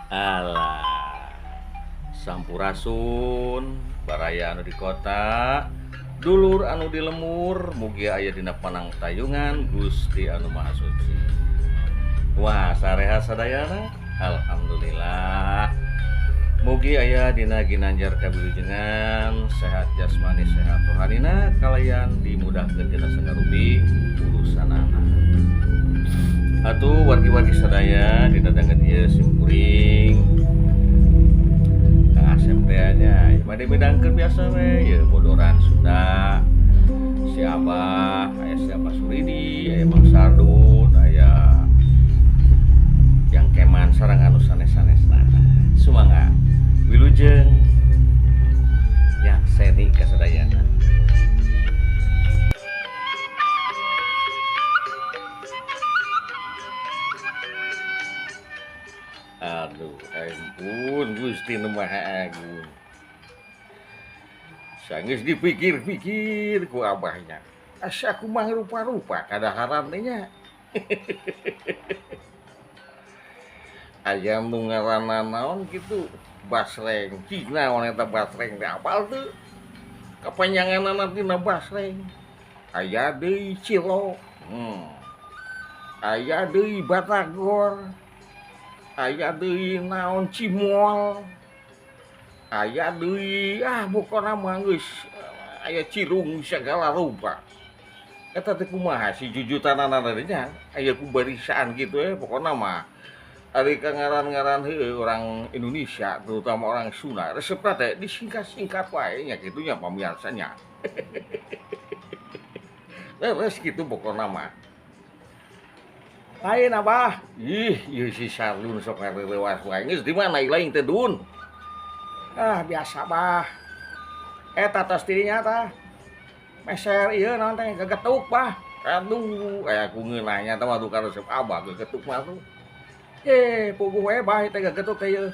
Alah, sampurasun baraya anu di kota, dulur anu di lemur, mugi aya dina panangtayungan Gusti anu Maha Suci. Wah, sarehat sadayana, alhamdulillah. Mugi aya dina ginanjar kawilujengan, sehat jasmani sehat rohanina, kalayan dimudahkeun dina sagarupi urusanana. Atuh wargi-wargi sadaya dina danget ieu simkuring Kang Asep teh nya bade midangkeun biasa we ieu bodoran Sunda. Si Abah, aya si Abah Suridi, aya Mang Sardun, aya yang keman sareng anu sanes-sanesna. Sumangga wilujeng nyakseni kasadayana. Aduh, ampun Gusti Nu Maha Agung. Sanggeus dipikir-pikir ku abahnya. Asa kumaha rupa-rupa kadaharan teh nya. Aya nu ngaranna naon kitu basreng. Cik naon eta basreng teh apal teu? Kapanjanganna tina basreng. Aya deui cilok. Aya deui batagor. Aya deui naon cimol. Aya deui pokona mah geus aya cilung segala rupa. Eta teh kumaha si jujutanana teh nya? Aya ku barisaan kitu pokona mah. Ari ka ngaran-ngaran heueuh orang Indonesia terutama orang Sunda resepna teh disingkat-singkat wae nya kitu nya pamiarsa nya. Leres kitu pokona mah. Lain Abah. Ih, ieu si Sardun sok ngareurewas wae. Geus di mana lain teh Dun? Ah, biasa Bah. Eta tos dirinya tah. Meser ieu naon teh gegetuk Bah. Aduh, aya ku ngeunahnya teh mah tukar resep Abah gegetuk mah tuh. Puguh we Bah teh gegetuk teh ieu.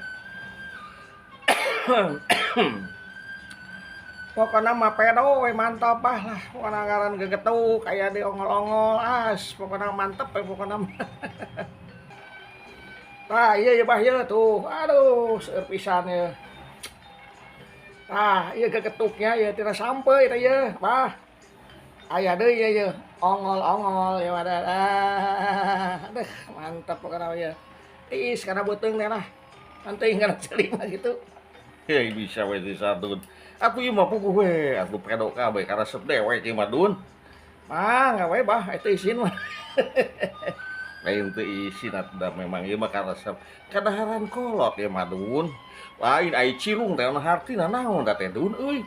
Pokona mah pedo we mantap Bah lah. Pokona ngaran gegetuk aya di ongol-ongol as, pokona mantep we pokona mah. Tah ieu ye Bah ieu tuh. Aduh, seueur pisan ieu. Tah, ieu gegetuknya ieu tina sampeu teh ieu, Bah. Aya deui ieu ieu, ongol-ongol ieu mah. Aduh, mantep pokona ieu. Tiis kana beuteung teh lah. Penting kana ceuli mah kitu. Hei, bisa we si Sardun. Atuh ieu mah puguh we, atuh pedo kabeh karesep dewek ieu mah Dun. Mangga we Bah, eta isin mah. Lain teu isin atuh da memang ieu mah karesep. Kadaharan kolot ieu mah Dun. Lain ai cilung teh hartina naon da teh Dun euy.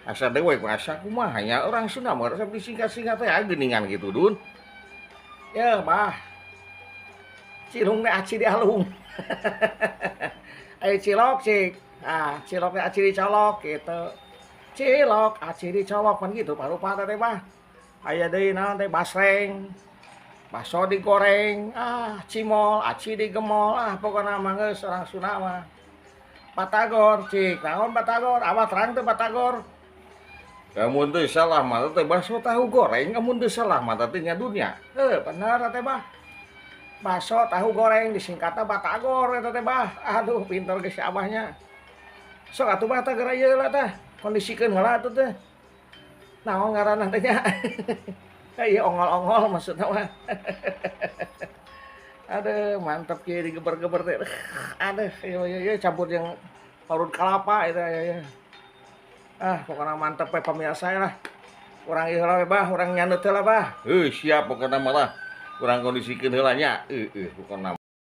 Asa dewek mah asa kumaha nya orang Sunda mah resep disingkat-singkat teh geuningan kitu Dun. Yeuh Bah. Cilung teh aci dialung. Ai cilok cik. Ah, cilok teh aci dicolok gitu. Cilok aci dicolok pan gitu parupa teh Bah. Aya deui naon teh basreng. Baso digoreng, cimol, aci digemol, pokona mah geus orang Sunda mah. Batagor cik, naon batagor? Abah terang teh batagor. Amun teu salah mah teh baso tahu goreng, amun teu salah mah teh nya dunya. Heuh, bener teh Bah. Baso tahu goreng disingkatna batagor eta teh Bah. Aduh, pinter geus si abahnya. Sok atuh Bah tah geura ieu lah tah. Kondisikeun heula atuh teh. Naon ngaranna teh nya? Ieu ongol-ongol maksudna mah. Aduh, mantep kieu digeber-geber teh. Aduh, ieu ieu ieu campur jeung parut kelapa eta ieu. Ah, pokona mantep we pamirsa lah. Urang ieu heula we Bah, urang nyandeut heula Bah. Heuh, siap pokona mah lah. Urang kondisikeun heula nya. Heueuh, pokona.